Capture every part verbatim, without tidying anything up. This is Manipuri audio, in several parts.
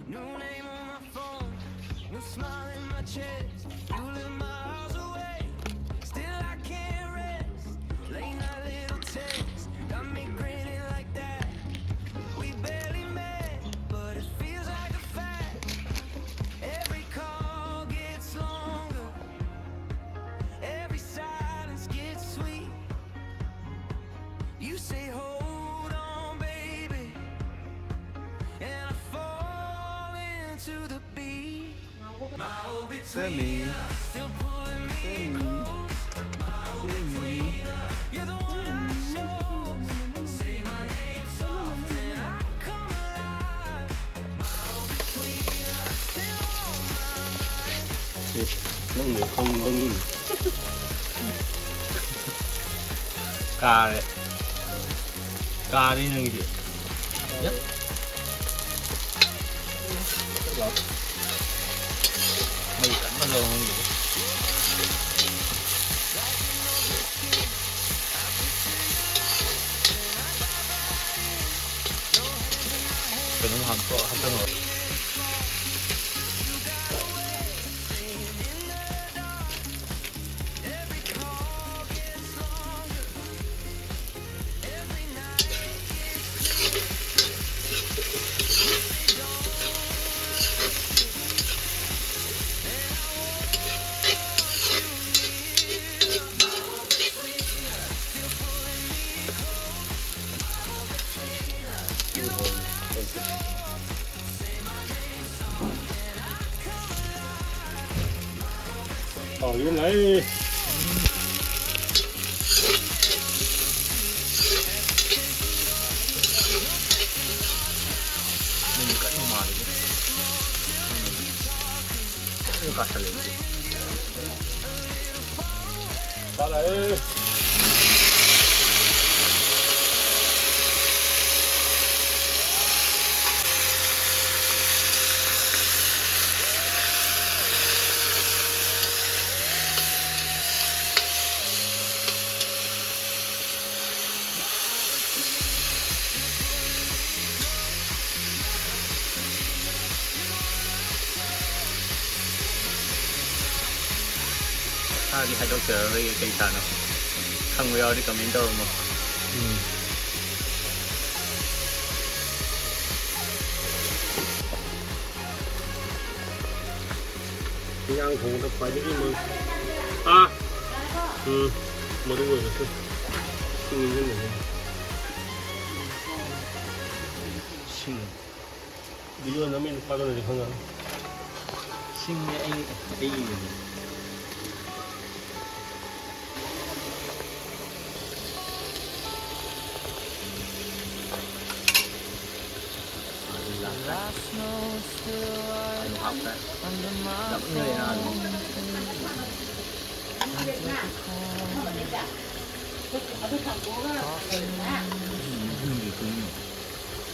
New name on my phone, new smile in my chest. You live miles away, still I can't rest. Late night little text, got me grinning like that. We barely met, but it feels like a fact. Every call gets longer, every silence gets sweet. You say, "Hold on, baby," and I fall into the beat. My old Semi. Still pulling me Semi. close. Semi. You're the one I chose. Say my name soft and I come alive. My old between us still on my mind. ꯅꯪꯅ ꯈꯪꯕ ꯃꯤ꯫ ꯀꯥꯔꯦ꯫ ꯀꯥꯔꯦ ꯅꯪꯒꯤꯗꯤ꯫ ꯃꯩ ꯀꯟꯅ ꯂꯧꯔꯝꯒꯤꯗꯤ꯫ ꯀꯩꯅꯣꯝ ꯍꯥꯞꯄꯣ, ꯍꯥꯞꯆꯜꯂꯣ꯫ ꯍꯥꯎꯔꯤ ꯂꯩ꯫ ꯃꯩ ꯀꯟꯅ ꯃꯥꯜꯂꯤꯅꯦ꯫ ꯀꯟꯅ ꯀꯥꯁꯜꯂꯛꯏ꯫ ꯆꯥꯔꯛꯑꯦ꯫ ꯃꯥꯒꯤ ꯍꯥꯏꯗꯣꯛꯆꯔꯔꯣꯏꯒꯦ ꯀꯩ ꯁꯥꯅꯣ꯫ ꯈꯪꯕ ꯌꯥꯎꯔꯗꯤ comment ꯇꯧꯔꯝꯃꯣ꯫ ꯎꯝ꯫ ꯏꯟꯖꯥꯡ ꯊꯣꯡꯕꯗ ꯈ꯭ꯋꯥꯏꯗꯒꯤ ꯃꯔꯨ-, ꯑꯥ꯫ ꯎꯝ꯫ ꯃꯔꯨ ꯑꯣꯏꯕꯁꯦ ꯁꯤꯡ ꯏꯟꯖꯤꯟꯕꯁꯦ꯫ ꯁꯤꯡ꯫ Video ꯅꯝꯃꯤ ꯅꯨꯄꯥꯗꯨꯅꯗꯤ ꯈꯪꯉꯔꯣꯏ꯫ ꯁꯤꯡꯅꯦ ꯑꯩ, ꯑꯩꯒꯤꯅꯦ꯫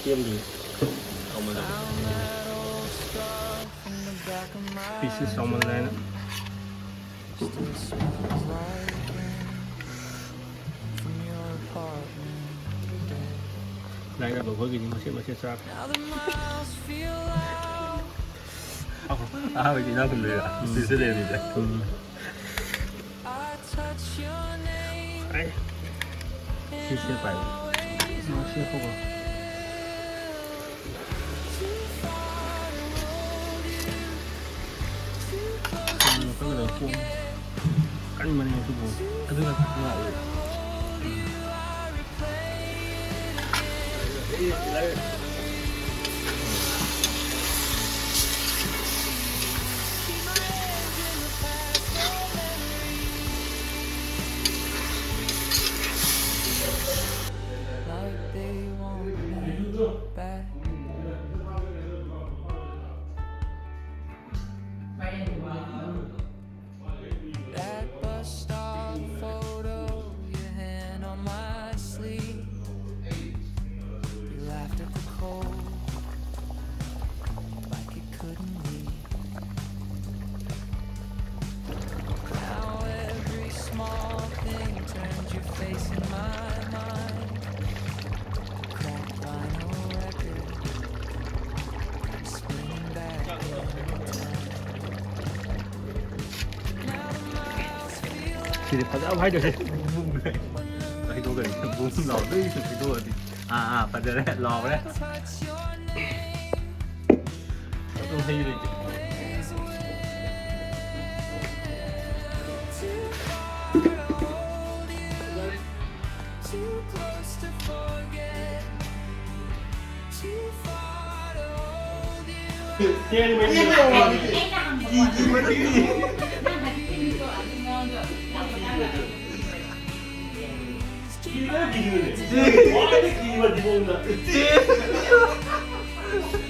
ꯁꯦꯝꯗ꯭ꯔꯤ꯫ ꯄꯤꯁꯦꯁ ꯆꯥꯎꯃꯜꯂꯦ ꯍꯥꯏꯅ꯫ ꯂꯥꯏꯔꯕ ꯑꯩꯈꯣꯏꯒꯤꯗꯤ ꯃꯆꯦꯠ ꯃꯆꯦꯠ ꯆꯥ꯫ ꯑꯍꯥꯟꯕꯒꯤ ꯏꯅꯥꯎ ꯈꯨꯟꯗꯣꯏꯔꯥ? ꯎꯝ꯫ ꯁꯤꯁꯦ ꯂꯩꯔꯝꯃꯤꯁꯦ꯫ ꯎꯝ꯫ ꯑꯩ ꯁꯤꯁꯦ ꯄꯥꯏ꯫ ꯃꯥ ꯁꯤ ꯍꯥꯞꯄꯛꯑꯣ꯫ ꯀꯩꯅꯣ ꯇꯧꯒꯗꯕ ꯄꯣꯠꯅꯤ꯫ ꯀꯟꯕꯅꯦ ꯃꯁꯤ ꯄꯣꯠꯁꯦ꯫ ꯑꯗꯨꯅ ꯉꯥꯛꯑꯣ꯫ Like they want me back. That bus stop photo, your hand on my sleeve. You laughed at the ꯁꯤꯗꯤ ꯐꯖꯕ ꯍꯥꯏꯗꯣꯏꯁꯦ꯫ ꯀꯩꯗꯧꯒꯅꯤ? ꯕꯨꯝ ꯂꯥꯎꯗꯣꯏꯁꯨ ꯀꯩꯗꯧꯔꯗꯤ꯫ ꯑꯥ, ꯑꯥ, ꯐꯖꯔꯦ, ꯂꯥꯎꯔꯦ꯫ ꯑꯗꯨꯝ ꯍꯩꯔꯦ꯫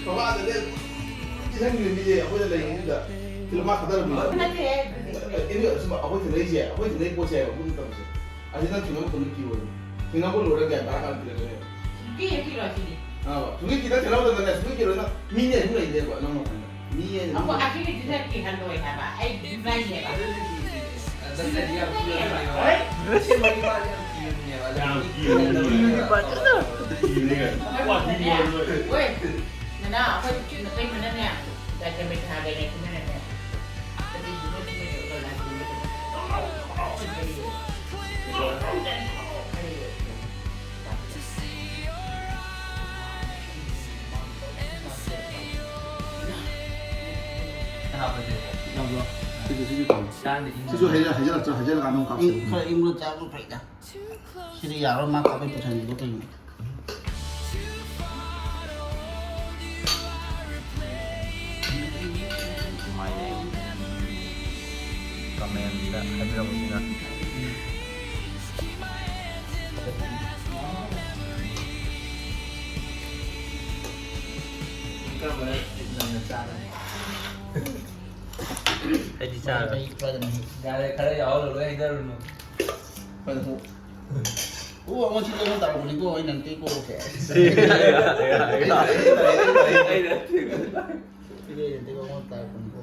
ꯃꯃꯥꯗꯅꯦ ꯆꯤꯜꯍꯟꯈꯤꯕ ꯃꯤꯁꯦ ꯑꯩꯈꯣꯏꯗ ꯂꯩꯔꯤꯉꯩꯗ ꯐꯤꯂꯝ ꯃꯥ ꯊꯥꯗꯔꯝꯕ ꯅꯠꯇꯦ, ꯑꯗꯨꯗꯤ꯫ ꯑꯩꯈꯣꯏ ꯊꯦꯡꯅꯩꯁꯦ, ꯑꯩꯈꯣꯏ ꯊꯦꯡꯅꯩ ꯄꯣꯠꯁꯦ ꯍꯥꯏꯕ ꯃꯇꯝꯁꯦ꯫ ꯑꯁꯤ ꯅꯪ ꯊꯦꯡꯅꯕ ꯃꯇꯝꯗ ꯀꯤꯕ꯭ꯔꯣ? ꯊꯦꯡꯅꯕ ꯂꯣꯏꯔꯒ ꯒ꯭ꯌꯥꯟ ꯇꯥꯔꯀꯥꯟꯗ ꯀꯤꯔꯛꯀꯅꯦꯕ꯫ ꯁꯨꯡꯀꯤ ꯍꯦꯛ ꯀꯤꯔꯣꯏ ꯁꯤꯗꯤ꯫ ꯑꯥ, ꯁꯨꯡꯀꯤ ꯀꯤꯗ ꯊꯦꯡꯅꯕ ꯃꯇꯝꯗ ꯁꯨꯡꯀꯤ ꯀꯤꯔꯣꯏ ꯅꯪ꯫ ꯃꯤꯅꯦ ꯑꯗꯨꯝ ꯂꯩꯅꯦꯕ ꯅꯪ ꯋꯥꯈꯜꯗ꯫ ꯃꯤ ꯍꯥꯏꯅ ꯑꯗꯨꯝ ꯑꯩꯈꯣꯏ ꯂꯩ꯫ ꯑꯁꯤꯒꯤꯗꯨꯅ ꯀꯤꯍꯜꯂꯣꯏ ꯍꯥꯏꯕ꯫ ꯑꯩ ꯂꯩꯌꯦꯕ꯫ ꯌꯥꯝ ꯀꯤꯕꯅꯦꯕ꯫ ꯀꯤꯕꯅꯦ ꯀꯥꯏꯅ꯫ ꯀꯤꯕꯅꯦ ꯀꯥꯏꯅ꯫ ꯍꯣꯏ, ꯅꯅꯥ, ꯑꯩꯈꯣꯏ ꯅꯇꯩꯃꯅꯅꯦ, ꯗꯥꯏꯇꯃꯤꯊꯥꯒꯅꯦ, ꯈꯨꯃꯟꯅꯅꯦ꯫ ꯁꯤꯁꯨ ꯍꯩꯖ-, ꯍꯩꯖꯤꯜꯂꯛꯇ꯭ꯔꯥ? ꯍꯩꯖꯤꯜꯂꯀꯥꯟꯗ ꯑꯃꯨꯛ ꯀꯥꯞꯁꯦ꯫ ꯏꯪ-, ꯈꯔ ꯏꯪꯕ ꯆꯥꯕ ꯐꯩꯗ꯫ ꯁꯤꯗꯤ ꯌꯥꯔꯣꯏ, ꯃꯥ ꯀꯥꯞꯄꯩ ꯄꯨꯁꯟꯈꯤꯗꯣ ꯀꯩꯅꯣ? ꯀꯃꯦꯟꯗ ꯍꯥꯏꯕꯤꯔꯛꯄꯁꯤꯅ꯫ ꯑꯩꯗꯤ ꯆꯥꯔꯣꯏ꯫ ꯌꯥꯔꯦ, ꯈꯔ ꯌꯥꯎꯍꯜꯂꯣ, ꯂꯣꯏ ꯍꯩꯗꯔꯨꯅꯨ꯫ ꯑꯣ, ꯑꯩꯉꯣꯟꯗ ꯁꯤ ꯇꯧꯕ ꯇꯥꯔꯛꯄꯅꯤꯀꯣ, ꯑꯩꯅ ꯅꯠꯇꯦꯀꯣ꯫ ꯁꯤ ꯑꯩꯅ ꯅꯠꯇꯦꯀꯣ꯫ ꯁꯤꯗꯤ ꯑꯩꯅ ꯅꯠꯇꯦꯀꯣ, ꯑꯩꯉꯣꯟꯗ ꯇꯥꯔꯛꯄꯅꯤꯀꯣ꯫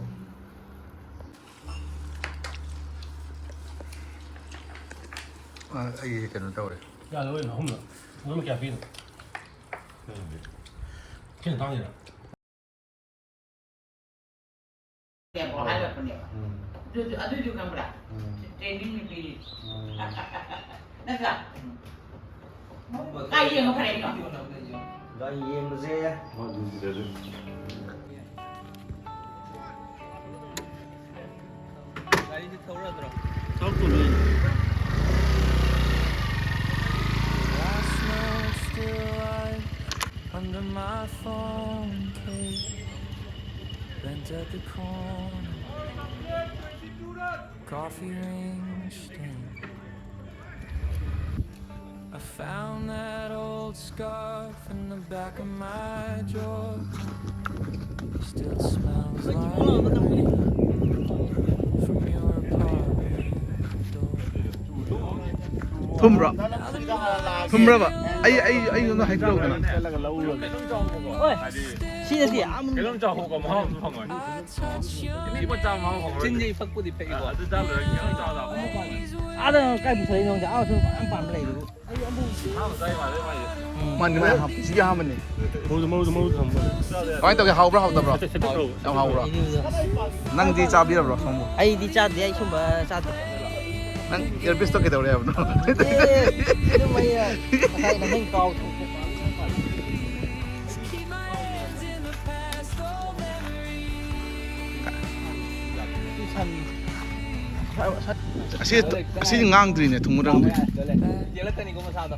ꯑ, ꯑꯩ ꯀꯩꯅꯣ ꯇꯧꯔꯦ꯫ ꯌꯥꯗꯕ ꯑꯣꯏꯅ ꯑꯍꯨꯝꯂꯛ꯫ ꯑꯍꯨꯝꯂꯛ ꯀꯌꯥ ꯄꯤꯅꯣ? ꯁꯤꯅ ꯇꯥꯡꯉꯤꯔꯥ? ꯍꯥꯏꯔꯛꯄꯅꯦꯕ꯫ ꯎꯝ꯫ ꯑꯗꯨ ꯑꯗꯨꯏꯗꯨ ꯈꯪꯕ꯭ꯔꯥ? ꯎꯝ꯫ ꯇ꯭ꯔꯦꯅꯤꯡ ꯅꯨꯄꯤ꯫ ꯎꯝ꯫ ꯅꯠꯇ꯭ꯔꯥ? ꯀꯥꯏ ꯌꯦꯡꯉꯣ ꯐꯔꯦ ꯀꯩꯅꯣ? ꯒꯥꯔꯤ ꯌꯦꯡꯕꯁꯦ꯫ ꯒꯥꯔꯤꯁꯦ ꯊꯧꯔꯗ꯭ꯔꯣ? ꯊꯧꯔꯛꯇꯣꯏꯅꯦ꯫ Last note still alive under my phone case. Bent at the corner. Coffee ring stained. I found that old scarf in the back of my drawer. Still smells like rain from your apartment door. ꯊꯨꯝꯕ꯭ꯔꯣ? ꯊꯨꯝꯕ꯭ꯔꯕ? ꯑꯩ ꯑꯩ ꯑꯩ ꯅꯉꯣꯟꯗ ꯍꯥꯏꯕꯤꯔꯛꯎꯗꯅ꯫ ꯁꯤꯗꯗꯤ ꯌꯥꯝ ꯀꯩꯅꯣꯝ ꯆꯥꯎꯕꯀꯣ ꯃꯍꯥꯎ ꯑꯃ ꯐꯪꯉꯣꯏ꯫ ꯆꯤꯟ ꯌꯩ ꯐꯛꯄꯨꯗꯤ ꯐꯩꯀꯣ꯫ ꯑꯗꯨ ꯆꯥ ꯂꯣꯏꯔꯒ ꯀꯩꯅꯣꯝ ꯆꯥꯎꯗ꯫ ꯑꯥꯗ ꯀꯥꯏ ꯄꯨꯊꯣꯛꯏꯅꯣ ꯈꯪꯗꯦ꯫ ꯑꯥ ꯁꯨꯝ ꯌꯥꯝ ꯄꯥꯝꯕ ꯂꯩꯗꯨꯕꯨ꯫ ꯃꯥꯅꯤ ꯃꯥꯅꯤ ꯍꯥꯞ-, ꯁꯤꯒꯤ ꯑꯍꯥꯟꯕꯅꯤ꯫ ꯃꯔꯨꯗꯨ ꯃꯔꯨꯗꯨ ꯃꯔꯨꯗꯨ ꯊꯝꯕ꯫ ꯀꯃꯥꯏꯅ ꯇꯧꯒꯦ? ꯍꯥꯎꯕ꯭ꯔꯥ ꯍꯥꯎꯇꯕ꯭ꯔꯥ? ꯌꯥꯝ ꯍꯥꯎꯕ꯭ꯔꯣ? ꯅꯪꯗꯤ ꯆꯥꯕꯤꯔꯕ꯭ꯔꯣ ꯁꯣꯝꯕꯨ? ꯑꯩꯗꯤ ꯆꯥꯗꯦ, ꯑꯩ ꯁꯨꯝꯕ ꯆꯥꯗꯦ꯫ ꯅꯪ earpiece ꯇꯣ ꯀꯩꯗꯧꯔꯦ ꯍꯥꯏꯕꯅꯣ? ꯑꯦ, ꯑꯗꯨꯝ ꯑꯩ ꯉꯁꯥꯏ ꯅꯪ ꯀꯥꯎ ꯊꯣꯛꯄ꯫ ꯑꯁꯤ, ꯑꯁꯤ ꯉꯥꯡꯗ꯭ꯔꯤꯅꯦ, ꯊꯨꯝꯃꯨꯔꯝꯗ꯭ꯔꯤ꯫ ꯌꯦꯜꯂꯛꯀꯅꯤꯀꯣ ꯃꯁꯥꯗꯣ꯫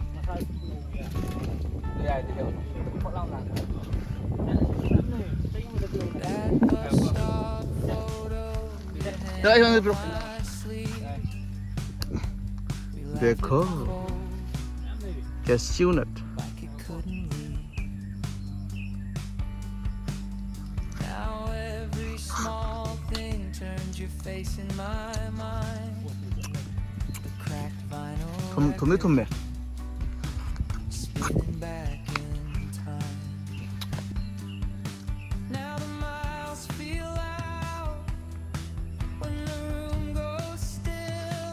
ꯆꯠꯂꯣ, ꯑꯩꯉꯣꯟꯗ ꯄꯤꯔꯛꯑꯣ꯫ देखो, cashew nut. Now every small thing turns your face in my mind. The cracked vinyl ꯊꯨꯝ-, ꯊꯨꯝꯗꯤ ꯊꯨꯝꯃꯦ꯫ Spinning back in time. Now the miles feel loud when the room goes still.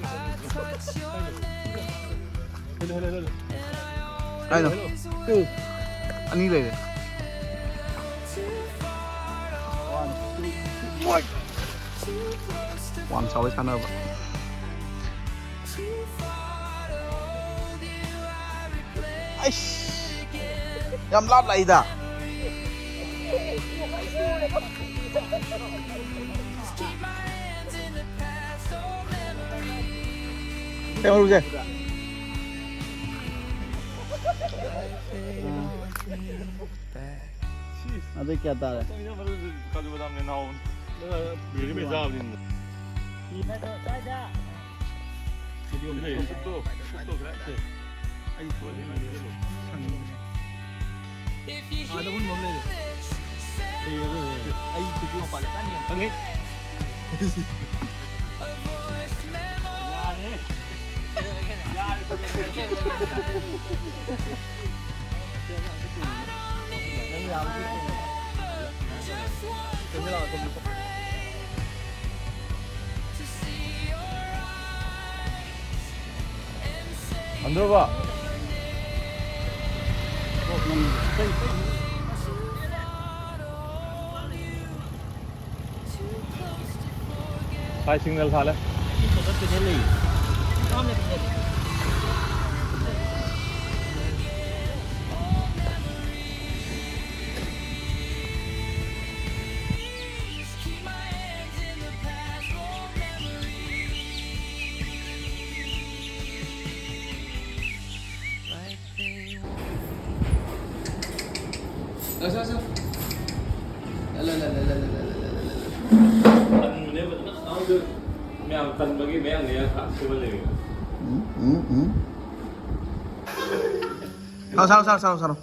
I touch your name. ꯀꯥꯏꯅꯣ? ꯑꯅꯤ ꯂꯩꯔꯦ꯫ Too far to avoid. ꯋꯥꯡ ꯆꯥꯎꯕꯩ ꯁꯥꯟꯅꯕ꯫ ꯑꯩꯁ! ꯌꯥꯝ ꯂꯥꯞ ꯂꯥꯛꯏꯗ꯫ ꯀꯩ ꯃꯔꯨꯁꯦ? ꯑꯗꯩ ꯀꯌꯥ ꯇꯥꯔꯦ? ꯍꯟꯗ꯭ꯔꯣꯕ꯫ ꯁꯥꯏ ꯁꯤꯒꯅꯦꯜ ꯊꯥꯜꯂꯦ꯫ ꯂꯥꯛꯁꯣ, ꯂꯥꯛꯁꯣ꯫ ꯂꯥ, ꯂꯥ, ꯂꯥ꯫ ꯀꯟꯕꯅꯦꯕ, ꯐꯖꯅ ꯁꯥꯎꯟꯗꯨ ꯃꯌꯥꯝ ꯀꯟꯕꯒꯤ ꯃꯌꯥꯡꯅ ꯌꯥꯝ ꯁꯥ-, ꯁꯦꯝꯍꯜꯂꯦꯕ꯫ ꯎꯝ, ꯎꯝ, ꯎꯝ꯫ ꯁꯥꯎ, ꯁꯥꯎ, ꯁꯥꯎ, ꯁꯥꯎ, ꯁꯥꯎ꯫